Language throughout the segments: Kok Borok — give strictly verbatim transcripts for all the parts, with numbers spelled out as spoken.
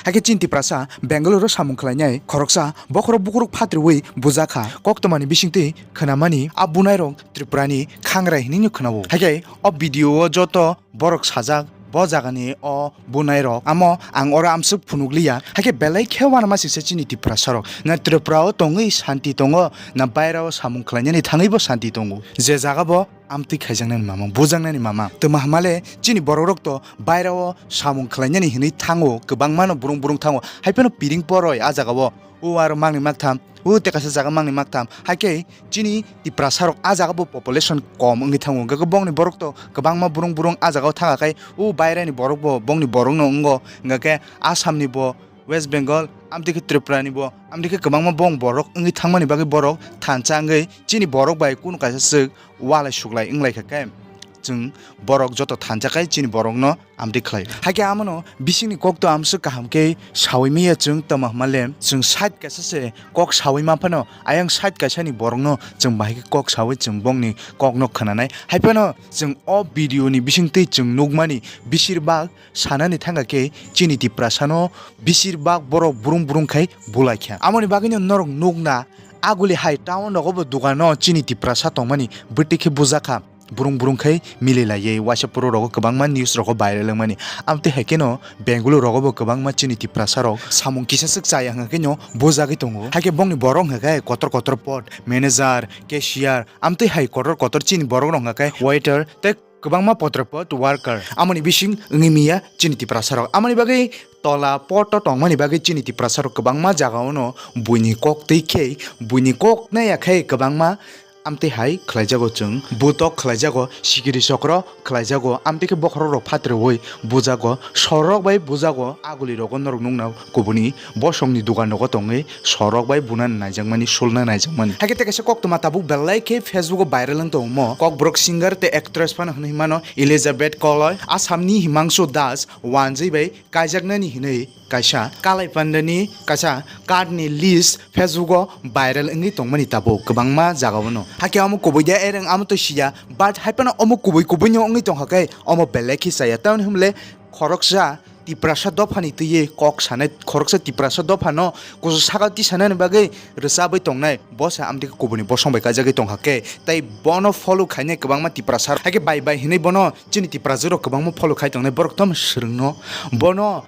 Haikhe chini Tiprasa Bangalore o samung khlainai khoroksa bokhorok bukuruk phatrwi bujakha. Koktwmani bisingtwi khwnamani a bunairok Tripurani khangrai hinwi khwnao. Haikhe o video o joto borok sajak, bo jagani o bunairok, amo ang oro amswk phunukliya. Haikhe belai khe uanamasingsa chini Tiprasarok. Na Tripura o tongwi shanti tongo, na baira o samung khlainani thangwibo shanti tongo. Je jaga bo amtwi khaijaknani mama, bujaknani mama. Twma hamale chini borokrok to baira o samung khlainani hinwi thango, kwbangmano burung burung thango. Haiphano piring poroi a jaga o, o aro mangni maktham, o tei kaisa jaga mangni maktham. Haikhe chini Tiprasarok a jaga bo population kom wngwi thango. Hwnkhe bongni borok to kwbangma burung burung a jaga o thangkha khai, o bairani borok bo bongni borokno wngo. Hwnkhe Assam ni bo, West Bengal, amtwi khe Tripura ni bo, amtwi khe kwbangma bong borok wngwi thangmani bagwi borok thansa wngwi chini borok bai kunu kaisa swk walai suklai wnglaikha khe chwng borok joto thansa khai chini borokno amtwi khlai. Haikhe amono bisingni kokto amswk kaham khe saui maya chwng tamo hwnmale chwng side kaisa se kok saui manphano ayang side kaisani borokno chwng bahai khe kok saui chwng bongni kokno khwnanai. Haiphano chwng o video ni bisingtwi chwng nukmani bisir bak sanani thangkha khe chini Tiprasano bisir bak borok burung burung khai bulaikha. Amoni bagwino norok nukna aguli hai town rogo bo dugano chini Tiprasa tongmani bwtwi khe bujakha. Burung burung khai mililaiwi waisa puro rogo kwbangma news rogo viral wngmani. Amtwi hai kheno Bengaluru rogo bo kwbangma chini Tiprasarok samung kisa swk chaya hwnkha kheno bujagwi tongo. Haikhe bongni borok hwnkha khe kotor kotor pod, manager, cashier, amtwi hai kotor kotor chini borok rok hwnkha khe waiter tei kwbangma potrepot worker. Amoni bising wngwi miya chini Tiprasarok. Amoni bagwi tola poto tongmani bagwi chini Tiprasarok kwbangma jagao no buini kok twi khe buini kok naiya khe kwbangma amtwi hai khlaijago chwng. Butok khlaijago, sikiri chokro khlaijago, amtwi khe bokhorok rok phatrwi bujago, sorok bai bujago, aguli rogo norok nukna kubuni bosongni dugan rogo tongwi sorok bai bunani naijakmani, sulna naijakmani. Haikhe tei kaisa koktwma tabuk belai khe Facebook o viral wng tongmo. Kokborok singer tei actress phano hwnwi mano Elizabeth Koloi, Assamni Himangshu Das wanjwi bai kaijaknani hinwi kaisa Kalai Pandani kaisa card ni list Facebook o viral wngwi tongmani tabuk kwbangma jagao no. Hakhe omo kubui de ereng amo to siya, but haiphano omo kubui kubui no wngwi tongkha khe omo belai khe chaya. Tamoni hwnle khoroksa Tiprasa dophani twiwi kok sanai, khoroksa Tiprasa dophano kusu saka tisanani bagwi rwchabwi tongnai, bo se amtwi kubuni bosong bai kaijagwi tongkha khe, tei bono follow khainai kwbangma Tiprasa, haikhe bai bai hinwi bono chini Tiprasa rok kwbangma follow khai tongnai, borok tamo swrwngno, bono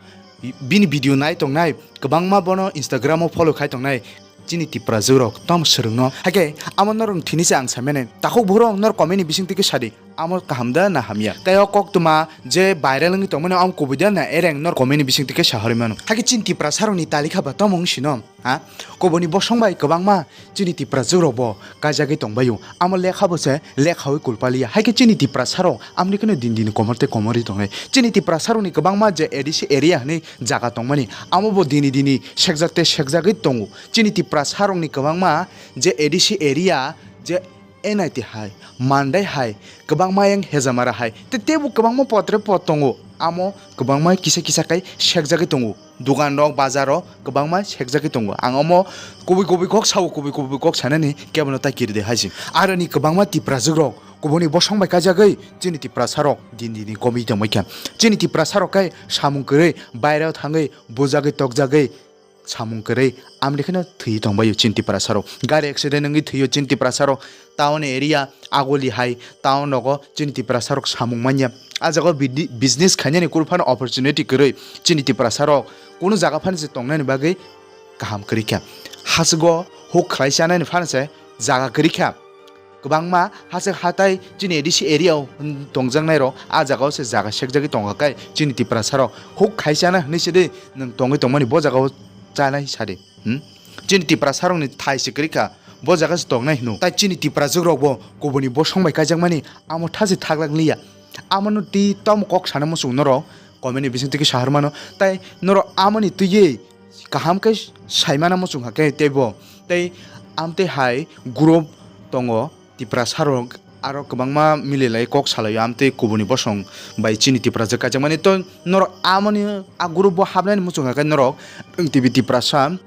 bini video nai tongnai, kwbangma bono Instagram o follow khai tongnai, chini Tiprajwk rok tamo swrwngno. Haikhe amo norok thini se ang saimani. Takhuk bhurung nor comment ni bising twi khe sadi. Amo kaham da na hamya? Tei o koktwma je viral wngwi tongmani amo kubui da na ereng nor comment ni bising twi khe sahorwi mano. Haikhe chini Tiprasa rokni talikha ba tamo wng sino? Ha? Kubuni bosong bai kwbangma chini Tiprajwk rok bo kaijagwi tongbaio. Amo lekha bo se lekhaui kulpaliya. Haikhe chini Tiprasa rok amni kheno din din komor tei komorwi tongnai. Chini Tiprasa rokni kwbangma je A D C area hinwi jaga tongmani, amo bo dini dini sekjak tei sekjagwi tongo. Chini Tiprasa rokni kwbangma je A D C area je N I T hai, Mandai hai, kwbangma yang Hejamara hai, tei teibo kwbangma potre pot tongo. Amo kwbangma kisa kisa khai sekjagwi tongo. Dugan rok, bazar rok kwbangma sekjagwi tongo. Ang omo kubui kubui kok sao, kubui kubui kok sanani kebono tai kiride hai se. Aroni kwbangma Tiprajwk rok kubuni bosong bai kaijagwi chini Tiprasa rok din din ni komwi tongbai kha. Chini Tiprasa rok khe samung kwrwi bairao thangwi bujagwi tokjagwi samung kwrwi amni kheno thwi tongbaio chini Tiprasa rok. Gari accident wngwi thwio chini Tiprasa rok. Town area aguli hai town rogo chini Tiprasa rok samung manya. A jaga bidi-, business khainani kunu phano opportunity kwrwi chini Tiprasa rok kunu jaga phano se tongnani bagwi kaham kwrwi kha. Hasgo huk khlai chanani phano se jaga kwrwi kha. Kwbangma hasik hatai chini A D C area o tongjaknai rok a jaga o se jaga sekjagwi tongkha khe chini Tiprasa rok huk khai chana hinwi se de nwng tongwi tongmani bo jaga o chanai sadi. Hmm? Chini Tiprasa rokni thai se kwrwi kha, bo jaga se tongnai hino. Tai chini Tiprajwk rok bo kubuni bosong bai kaijakmani amo tha se thaglak liya. Amo no twi tamo kok sana muchung norok comment ni bising twi khe sahar mano. Tai norok amo ni twiwi kaham khe saimana muchung kha khe teibo. Tei amtwi hai group tongo. Tiprasa rok aro kwbangma mililai kok salaio, amtwi kubuni bosong bai chini Tiprasa kaijakmani. To norok amoni a group o hapnani muchung kha khe norok Wng T V Tiprasa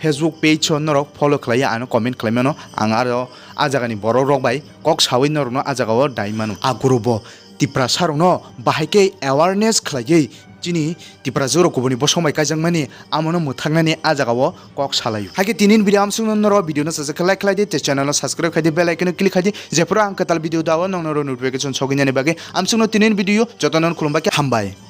Facebook page o norok follow khlaiya, ano comment khlai mano. Ang aro a jagani borok rok bai kok saui norokno a jagao dai mano. A group o Tiprasa rokno bahai khe awareness khlaiwi Chini Tiprajwk rok kubuni bosong bai kaijakmani amono mwthaknani a jagao kok salaio. Haikhe tinini video amsukno norok video no sajak khe like khlai di, tei channel no subscribe khai di, bell icon no click khai di, jephru ang kwtal video dao nokno notification sogwinani bagwi. Amsukno tinini video jotono khulumbai khe hambai.